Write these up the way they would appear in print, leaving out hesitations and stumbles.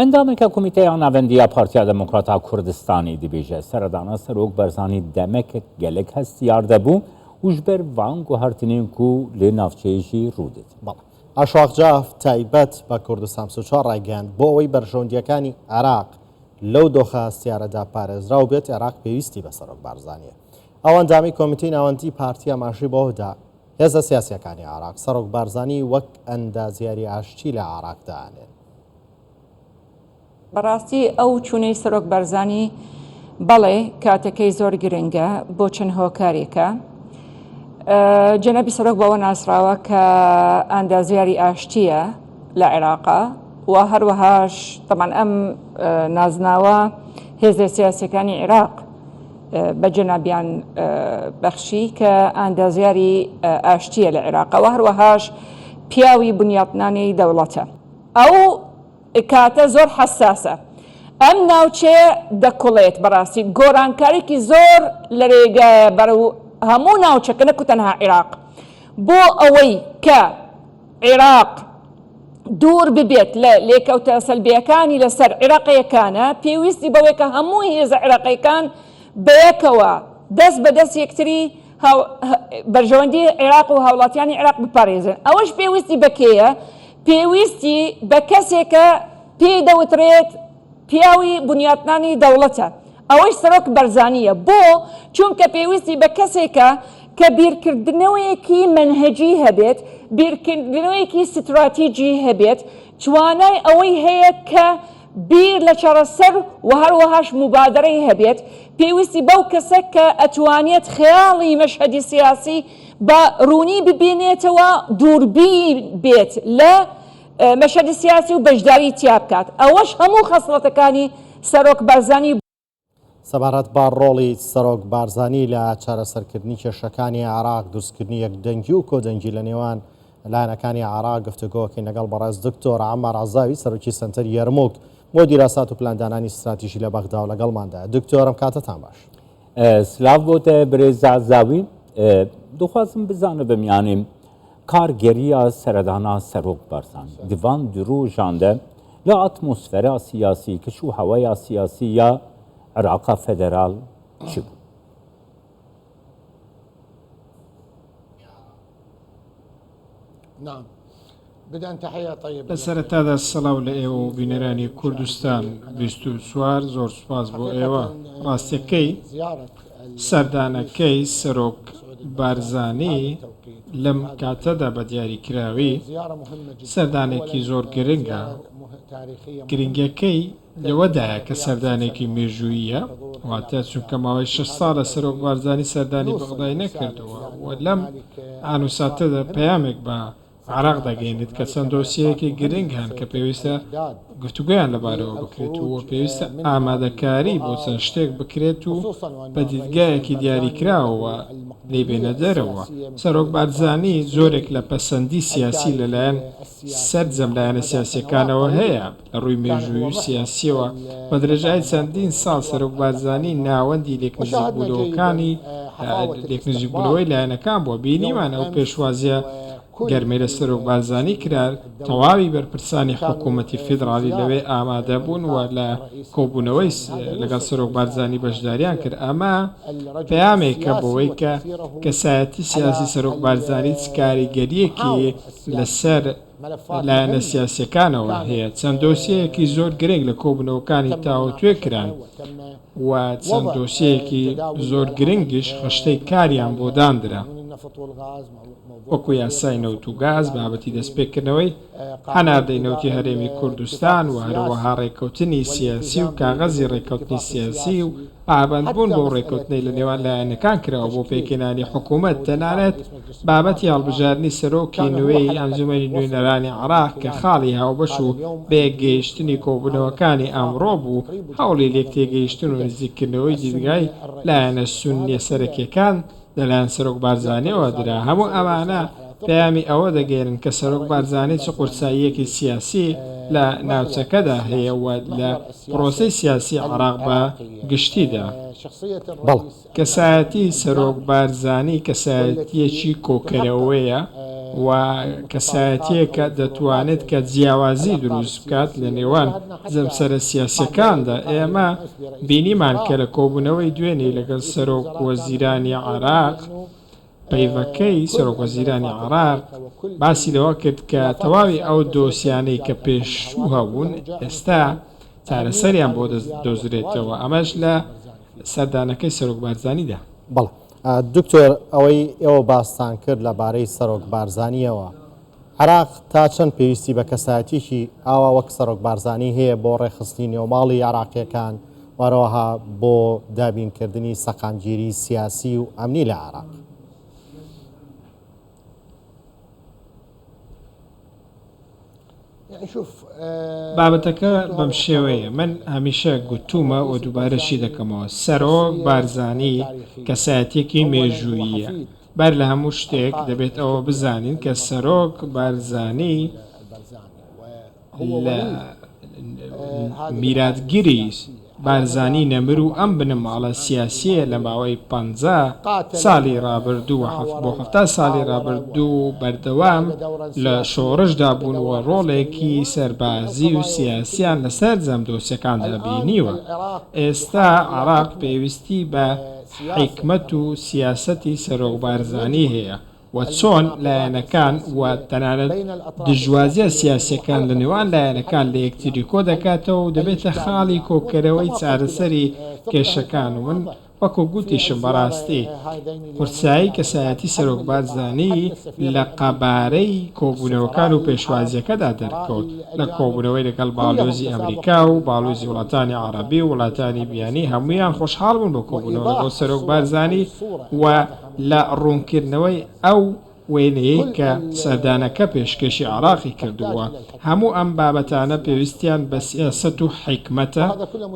Endameke Komîteya Navendî ya Partiya Demokrat a Kurdistanê dibêje, seredana Serok Barzanî demeke gelek hestiyar de bû û ji ber van guhertinên ku li navçeyê jî rû didin. Bەڵێ. ئاشواق جاف تایبەت بە کوردستان 24 ڕایگەیاند، بۆ ئەوەی بەرژەوەندییەکانی عێراق لەو دۆخە هەستیارەدا پارێزراو بێت، عێراق پێویستی بە سەرۆک بارزانییە. ئەو ئەندامەی کۆمیتەی ناوەندیی پارتی ئاماژەی بەوە دا، هێزە سیاسییەکانی عێراق سەرۆک بارزانی وەک ئەندازیاری ئاشتی لە عێراق دائەنێن. بەڕاستی ئەو چوونەی سەرۆک بارزانی بەڵێ کاتەکەی زۆر گرنگە بۆ چەند هۆکارێکە. جەنابی سەرۆک بەوە ناسراوە کە ئاندازیاری ئاشتییە لە عێراقا و هەروەهاش تەمان ئەم نازناوە هێزە سیاسیەکانی عێراق بە جەنابیان بەخشی کە ئاندازیاری ئاشتییە لە عێراقەوە هەروەهاش پیاوی بنیاتنانی دەوڵەتە. ئەو کاتە زۆر حەساسە ئەم ناوچەیە دەکوڵێت بەڕاستی گۆرانکاریکی زۆر لەرێگایە بەرەو هەموو ناوچەکە نەکو تەنها عیراق بۆ ئەوەی کە عیراق دوور ببێت لە لێکەوتە سەلبیەکانی لەسەر عیراقیەکانە پێویستی بەوەیە کە هەموو هێزە عیراقیەکان بەیەکەوە دەست بە دەست یەکتری بەرژەوەندی عێراق و هاوڵاتیانی عێراق بپارێزن ئەوەش پێویستی بە کێیە؟ پێویستی بە کەسێکە پێی دەوترێت پیاوی بنیاتنانی دەوڵەتە ئەوەش سەرۆک بەرزانییە بۆ؟ چونکە پێویستی بە کەسێکە کە بیرکردنەوەیەکی مەنهەجی هەبێت بیرکردنەوەیەکی ستراتیجی هەبێت توانای ئەوەی هەیە کە بیر لە چارەسەر و هەروەهاش موبادەرەی هەبێت، پێویستی بەو کەسە کە ئەتوانێت خەیاڵی مەشهەدی سیاسی بە روونی ببینێتەوە، دووربین بێت لە مەشهەدی سیاسی و بەشداری تیا بکات، ئەوەش هەموو خەسڵەتەکانی سەرۆک بارزانی. سەبارەت بە ڕۆڵی سەرۆک بارزانی لە چارەسەرکردنی کێشەکانی عێراق، دروستکردنی یەکدەنگی و کۆدەنگی لە نێوان لایەنەکانی عێراق گفتوگۆکەین لەگەڵ بەڕێز دکتۆر عەمار عەزاوی سەرۆکی سەنتەری یەرموک بۆ دیراسات و پلاندانانی ستراتیژی لە بەغدا و لەگەڵماندایە. دکتۆر ئەم کاتەتان باش. سلاو بۆ تە برێز عەزاوی. دخوازم بزانبم یانێ کارگەرییا سەردانا سەرۆک بارزانی di van du rojan de لە ئەتمۆسفەرا سیاسی، کش و هەوەیا سیاسی یا عراقا فederal چ بوو؟ لە سەرەتادا سڵاو لە ئێوە و بینەرانی کوردستان 24 زۆر سوپاس بۆ ئێوە. ڕاستیەکەی سەردانەکەی سەرۆک بارزانی لەم کاتەدا بە دیاریکراوی سەردانێکی زۆر گرنگە، گرنگیەکەی لەوەدایە کە سەردانێکی مێژووییە، واتە چونکە ماوەی شەش ساڵە سەرۆک بارزانی سەردانی بەغدای نەکردووە و لەم ئانوساتەدا پەیامێک بە عێراق دەگەیەنێت کە چەند دۆسیەیەکی گرنگ هەن کە پێویستە گفتوگۆیان لەبارەوە بکرێت و پێویستە ئامادەکاری بۆ چەند شتێک بکرێت و بە دیدگایەکی دیاریکراوەوە لێی بێنە دەرەوە. سەرۆک بارزانی جۆرێک لە پەسەندی سیاسی لەلایەن سەرجەم لایەنە سیاسییەکانەوە هەیە، لە ڕووی مێژوویی و سیاسییەوە بە درێژایی چەندین ساڵ سەرۆک بارزانی ناوەندی لێکنزیکبوونەوەکانی لێکنزیکبوونەوەی لایەنەکان بووە، بینیمان ئەو پێشوازییە گەرمەی لە سەرۆک بارزانی کرا، تەواوی بەرپرسانی حکوومەتی فیدڕاڵی لەوێ ئامادە بوون و لە کۆبوونەوەی لەگەڵ سەرۆک بارزانی بەشداریان کرد، ئەمە پەیامێکە بۆوەی کە کەسایەتی سیاسی سەرۆک بارزانی چ کاریگەرییەکی لەسەر لایەنە سیاسییەکانەوە هەیە. چەند دۆسیەیەکی زۆر گرنگ لە کۆبوونەوەکانی تاوتوێ کران و چەند دۆسیەیەکی زۆر گرنگیش خشتەی کاریان بۆ داندرا، وەکو یاسای نەوت و گاز، بابەتی دەستپێکردنەوەی هەناردەی نەوتی هەرێمی کوردستان و هەروەها ڕێککەوتنی سیاسی و کاغەزی ڕێککەوتنی سیاسی و پابەندبوون بەو ڕێککەوتنەی لە نێوان لایەنەکان کراوە بۆ پێکهێنانی حکوومەت، تەنانەت بابەتی هەڵبژاردنی سەرۆکی نوێی ئەنجومەنی نوێنەرانی عێراق کە خاڵی هاوبەش و بەیەکگەیشتنی کۆبوونەوەکانی ئەمڕۆ بوو، هەوڵی لێکتێگەیشتن و نزیککردنەوەی دیدگای لایەنە سوننیە سەرەکیەکان لەلایەن سەرۆک بارزانیەوە درا، هەموو ئەمانە پەیامی ئەوە دەگەیەنن کە سەرۆک بارزانی چ قورساییەکی سیاسی لە ناوچەکەدا هەیە و لە پرۆسەی سیاسی عێراق بە گشتیدا. بەڵێ. کەسایەتی سەرۆک بارزانی کەسایەتییەکی کۆکەرەوەیە. و کەسایەتییەکە دەتوانێت کە جیاوازی دروست بکات لە نێوان جەمسەرە سیاسییەکاندا. ئێمە بینیمان کە لە کۆبوونەوەی دوێنێی لەگەڵ سەرۆک وەزیرانی عێراق، پەیڤەکەی سەرۆک وەزیرانی عێراق باسی لەوە کرد کە تەواوی ئەو دۆسیانەی کە پێشوو هەبوون ئێستا چارەسەریان بۆ دۆزرێتەوە، ئەمەش لە سەردانەکەی سەرۆک بارزانیدا. بەڵێ دکتۆر ئەوەی ئێوە باستان کرد لە بارەی سەرۆک بارزانییەوە، عێراق تا چەند پێویستی بە کەسایەتیەکی ئاوا وەک سەرۆک بارزانی هەیە بۆ ڕێکخستنی نێوماڵی عێراقییەکان و هەروەها بۆ دابینکردنی سەقامگیری سیاسی و ئەمنی لە عێراق؟ بابەتەکە بەم شێوەیە، من هەمیشە گوتوومە و دووبارەشی دەکەمەوە، سەرۆک بارزانی کەسایەتییەکی مێژووییە. بەر لە هەموو شتێک دەبێت ئەوە بزانین کە سەرۆک بارزانی لە میراتگری بارزانی نەمر و ئەم بنەماڵە سیاسییە لە ماوەی 50 ساڵی ڕابردوو و بۆ 70 ساڵی ڕابردوو بەردەوام لە شۆڕشدا بوون و ڕۆڵێکی سەربازی و سیاسیان لە سەرجەم دۆسیەکاندا بینیوە. ئێستا عێراق پێویستی بە حیکمەت و سیاسەتی سەرۆک بارزانی هەیە و چۆن لایەنەکان و تەنانەت دژوازیە سیاسیەکان لە نێوان لایەنەکان لە یەکتری کۆدەکاتەوە و دەبێتە خاڵی کۆکەرەوەی چارەسەری کێشەکان و من وەکو گوتیشم بەڕاستی قورسایی کەسایەتی سەرۆک بارزانی لە قەبارەی کۆبوونەوەکان و پێشوازییەکەدا دەرکەوت لە کۆبوونەوەی لەگەڵ باڵیۆزی ئەمریکا و باڵیۆزی وڵاتانی عەڕەبی و وڵاتانی بیانی هەموویان خۆشحاڵ بوون بە کۆبوونەوە لەگەڵ سەرۆک بارزانی و لە ڕوونکردنەوەی ئەو وێنەیەی کە سەردانەکە پێشکێشی عێراقی کردووە، هەموو ئەم بابەتانە پێویستیان بە سیاسەت و حیکمەتە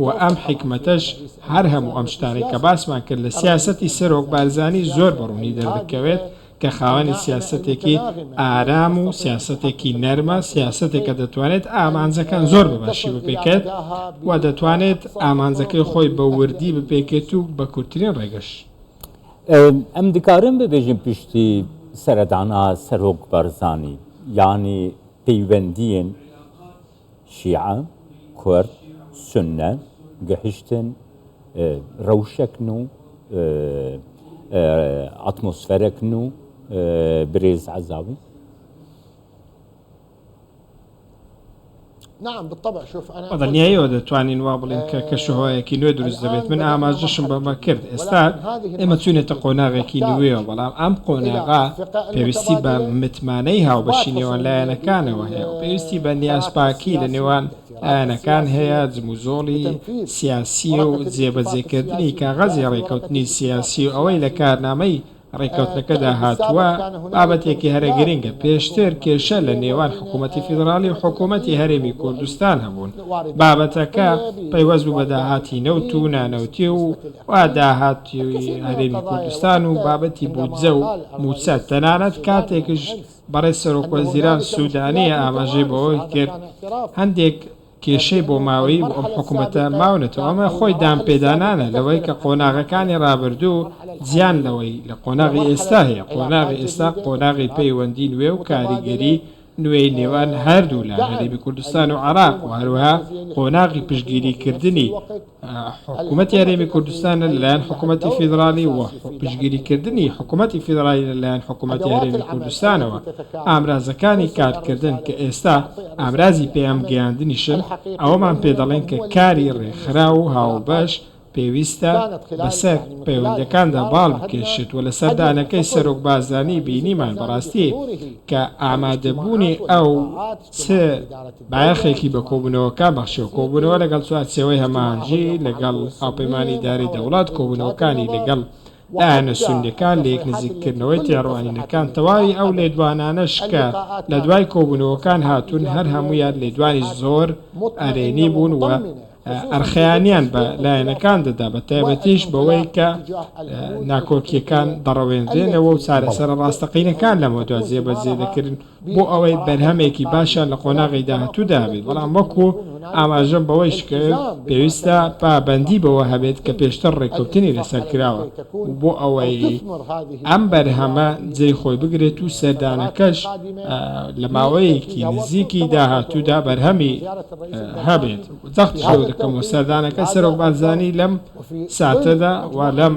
و ئەم حیکمەتەش هەر هەموو ئەم شتانەی کە باسمان کرد لە سیاسەتی سەرۆک بارزانی زۆر بە ڕوونی دەردەکەوێت کە خاوەنی سیاسەتێکی ئارام و سیاسەتێکی نەرمە، سیاسەتێکە دەتوانێت ئامانجەکان زۆر بە باشی بپێکێت و دەتوانێت ئامانجەکەی خۆی بە وردی بپێکێت و بە کورتترین ڕێگەش. Em dikarin bibêjin piştî seredana Serok Barzanî yanî peywendiyên Şîe, Kurd, Sunne gihiştin rewşek nû, atmosferek nû birêz Ezawî? بە دڵنیاییەوە دەتوانین وا بڵێین کە کەشوهەوایەکی نوێ دروست دەبێت، من ئاماژەشم بەمە کرد، ئێستا ئێمە چووینەتە قۆناغێکی نوێوە، بەڵام ئەم قۆناغە پێویستی بە متمانەی هاوبەشی نێوان لایەنەکانەوە هەیە و پێویستی بە نیازپاکی لە نێوان لایەنەکان هەیە، جموجۆڵی سیاسی و جێبەجێکردنی کاغەزی ڕێککەوتنی سیاسی و ئەوەی لە کارنامەی ڕێککەوتنەکەدا هاتووە، بابەتێکی هەرە گرنگە، پێشتر کێشە لە نێوان حکوومەتی فیدڕاڵی و حکوومەتی هەرێمی کوردستان هەبوون، بابەتەکە پەیوەست بوو بە داهاتی نەوت و نانەوتی و داهاتی هەرێمی کوردستان و بابەتی بودجە و مووچە، تەنانەت کاتێکیش بەڕێز سەرۆکوەزیران سوودانی ئاماژەی بەوە کرد هەندێک کێشەی بۆماوەیی بۆ ئەم حکومەتە ماونەتەوە، ئەمە خۆی دانپێدانانە لەوەی کە قۆناغەکانی ڕابردوو جیان لەوەی لە قۆناغی ئێستا هەیە، قۆناغی ئێستا قۆناغی پەیوەندی نوێ و کاریگەری نوێی نێوان هەردوولا هەرێمی کوردستان و عێراق و هەروەها قۆناغی پشتگیریکردنی حکومەتی هەرێمی کوردستانە لەلایەن حکومەتی فیدراڵی و پشتگیریکردنی حکومەتی فیدراڵی لەلایەن حکومەتی هەرێمی کوردستانەوە، ئامرازەکانی کارکردن کە ئێستا ئامرازی پەیام گەیاندنیشن، ئەوەمان پێدەڵێن کە کاری ڕێکخراو و هاوبەش پێویستە بەسەر پەیوەندیەکاندا باڵ بکێشێت و لە سەردانەکەی سەرۆک بارزانی بینیمان بەڕاستی کە ئامادەبوونی ئەو چ بایەخێکی بە کۆبوونەوەکان بەخشیوە، کۆبوونەوە لەگەڵ چوارچێوەی هەماهەنگی، لەگەڵ هاوپەیمانی ئیدارەی دەوڵەت، کۆبوونەوەکانی لەگەڵ لایەنە سوننیەکان، لەیەکنزیککردنەوەی تێڕوانینەکان، تەواوی ئەو لێدوانانەش کە لە دوای کۆبوونەوەکان هاتوون هەر هەموویان لێدوانی زۆر ئەرێنی بوون و. ئەرخەیانیان بە لایەنەکان دەدا، بە تایبەتیش بەوەی کە ناکۆکییەکان دەڕەوێنرێنەوە و چارەسەرە ڕاستەقینەکان لەمەودوا جێبەجێ دەکرن بۆ ئەوەی بەرهەمێکی باشیان لە قۆناغی داهاتوودا هەبێت، بەڵام وەکو ئاماژەم بەوەیش کرد پێویستە پابەندی بەوە هەبێت کە پێشتر ڕێککەوتنی لەسەر کراوە و بۆ ئەوەی ئەم بەرهەمە جێی خۆی بگرێت و سەردانەکەش لە ماوەیەکی نزیکی داهاتوودا بەرهەمی هەبێت. جەختیش لەوە دەکەمەوە سەردانەکە سەرۆک بارزانی لەم ساتەدا و لەم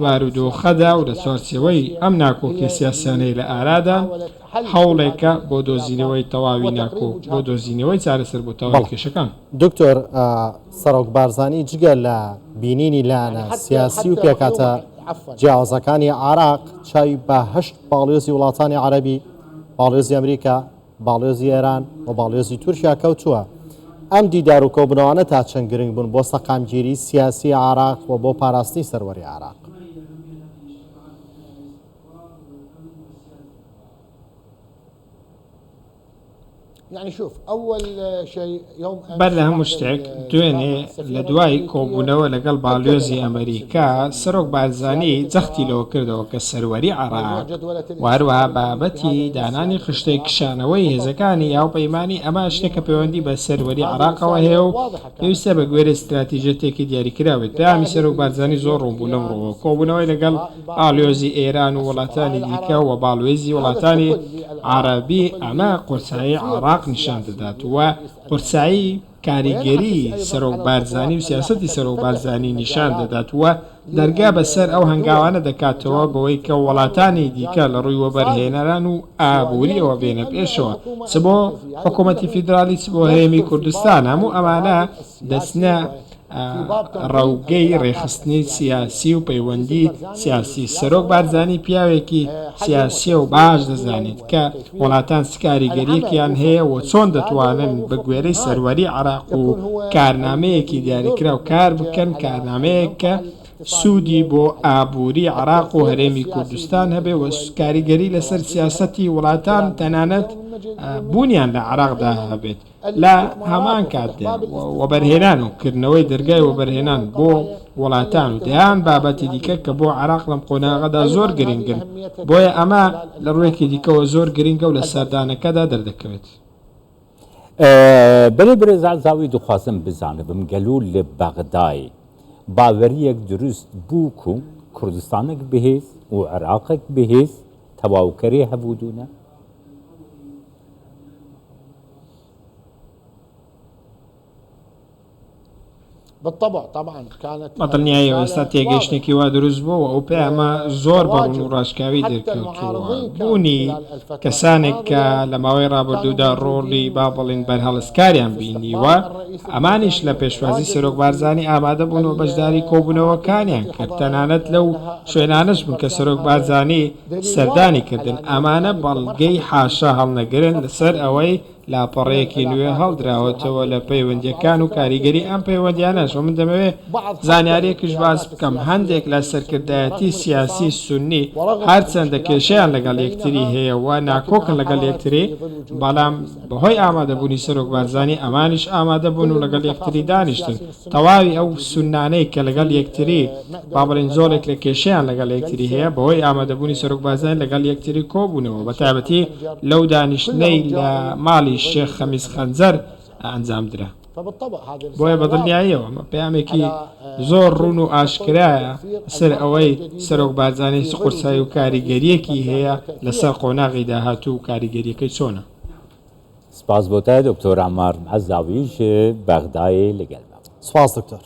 بارودۆخەدا و لە چوارچێوەی ئەم ناکۆکیە سیاسیانەی لە ئارادان هەوڵێکە بۆ دۆزینەوەی تەواوی ناکۆک بۆ دۆزینەوەی چارەسەر بۆ تەواوی کێشەکان. دکتۆر سەرۆک بارزانی جگە لە بینینی لایەنە سیاسی و پێکهاتە جیاوازەکانی عێراق چاوی بە هەشت باڵیۆزی وڵاتانی عەرەبی، باڵیۆزی ئەمریکا، باڵیۆزی ئێران و باڵیۆزی تورکیا کەوتووە. ئەم دیدار و کۆبوونەوانە تا چەند گرنگ بوون بۆ سەقامگیری سیاسی عێراق و بۆ پاراستنی سەروەری عێراق؟ بەر لە هەموو شتێک دوێنێ لە دوای کۆبوونەوە لەگەڵ باڵیۆزی ئەمریکا، سەرۆک بارزانی جەختی لەوە کردەوە کە سەروەری عێراق و هەروەها بابەتی دانانی خشتەی کشانەوەی هێزەکانی هاوپەیمانی ئەمە شتێکە پەیوەندی بە سەروەری عێراقەوە هەیە و پێویستە بە گوێرەی ستراتیژیەتێکی دیاریکراو بێت. پەیامی سەرۆک بارزانی زۆر ڕوون بوو لەم ڕووەوە. کۆبوونەوەی لەگەڵ باڵیۆزی ئێران و وڵاتانی دیکە و باڵوێزی وڵاتانی عەرەبی ئەمە قورسایی عێراق نیشان دەدات و قورسایی کاریگەری سەرۆک بارزانی و سیاسەتی سەرۆک بارزانی نیشان دەدات و دەرگا بەسەر ئەو هەنگاوانە دەکاتەوە بەوەی کە وڵاتانی دیکە لە ڕووی وەبەرهێنەران و ئابووریەوە بێنە پێشەوە چ بۆ حکوومەتی فیدرالی چ بۆ هەرێمی کوردستان هەموو ئەمانە دەچنە ڕەوگەی ڕێکخستنی سیاسی و پەیوەندی سیاسی. سەرۆک بارزانی پیاوێکی سیاسیە و باش دەزانێت کە وڵاتان چ کاریگەریەکیان هەیە و چۆن دەتوانن بە گوێرەی سەروەری عێراق و کارنامەیەکی دیاریکراو کار بکەن، کارنامەیەک کە سوودی بۆ ئابووری عێراق و هەرێمی کوردستان هەبێ و کاریگەری لەسەر سیاسەتی وڵاتان تەنانەت بوونیان لە عێراقدا هەبێت. لە هەمان کاتدا وەبەرهێنان و کردنەوەی دەرگای وەبەرهێنان بۆ وڵاتان و دەیان بابەتی دیکە کە بۆ عێراق لەم قۆناغەدا زۆر گرنگن، بۆیە ئەمە لە ڕوویەکی دیکەوە زۆر گرنگە و لە سەردانەکەدا دەردەکەوێت. بەلێ برێز عەزاوی دخوازم بزانبم گەلو لە بەغدای باوەریەک دروست بوو کو کوردستانەک بهێز و عراقەک بهێز تەواوکەرێ هەڤودونە؟ بە دڵنیاییەوە ئێستا تێگەیشتنێکی وا دروست بووە و ئەو پەیامە زۆر بە ڕوون و ڕاشکاوی دەرکەوتووە. بوونی کەسانێک کە لە ماوەی ڕابردوودا ڕۆڵی با بڵێین بەرهەڵستکاریان بینیوە، ئەمانیش لە پێشوازی سەرۆک بارزانی ئامادە بوون و بەشداری کۆبوونەوەکانیان کرد، تەنانەت لەو شوێنانەش بوون کە سەرۆک بارزانی سەردانی کردن، ئەمانە بەڵگەی حاشا هەڵنەگرن لەسەر ئەوەی لاپەڕەیەکی نوێ هەڵدراوەتەوە لە پەیوەندییەکان و کاریگەری ئەم پەیوەندیانەش و من دەمەوێت زانیارییەکیش باس بکەم هەندێک لە سەرکردایەتی سیاسی سوننی هەرچەندە کێشەیان لەگەڵ یەکتری هەیە و ناکۆکن لەگەڵ یەکتری بەڵام بەهۆی ئامادەبوونی سەرۆک بارزانی ئەمانیش ئامادەبوون و لەگەڵ یەکتری دانیشتن تەواوی ئەو سوننانەی کە لەگەڵ یەکتری با بڵێین زۆرێک لە کێشەیان لەگەڵ یەکتری هەیە بەهۆی ئامادەبوونی سەرۆک بارزانی لەگەڵ یەکتری کۆبوونەوە بەتایبەتی لەو دانیشتنەی لە ماڵی شێخ خەمیس خەنجەر ئەنجامدرا. بۆیە بەدڵنیاییەوە ئەمە پەیامێکی زۆر ڕوون و ئاشکرایە لەسەر ئەوەی سەرۆک بارزانی چ قورسایی و کاریگەرییەکی هەیە لەسەر قۆناغی داهاتوو و کاریگەرییەکەی چۆنە. سپاس بۆ تە دکتۆر عەمار عەزاوی ژ بەغدایێ لەگەل مە. سپاس دکتۆر.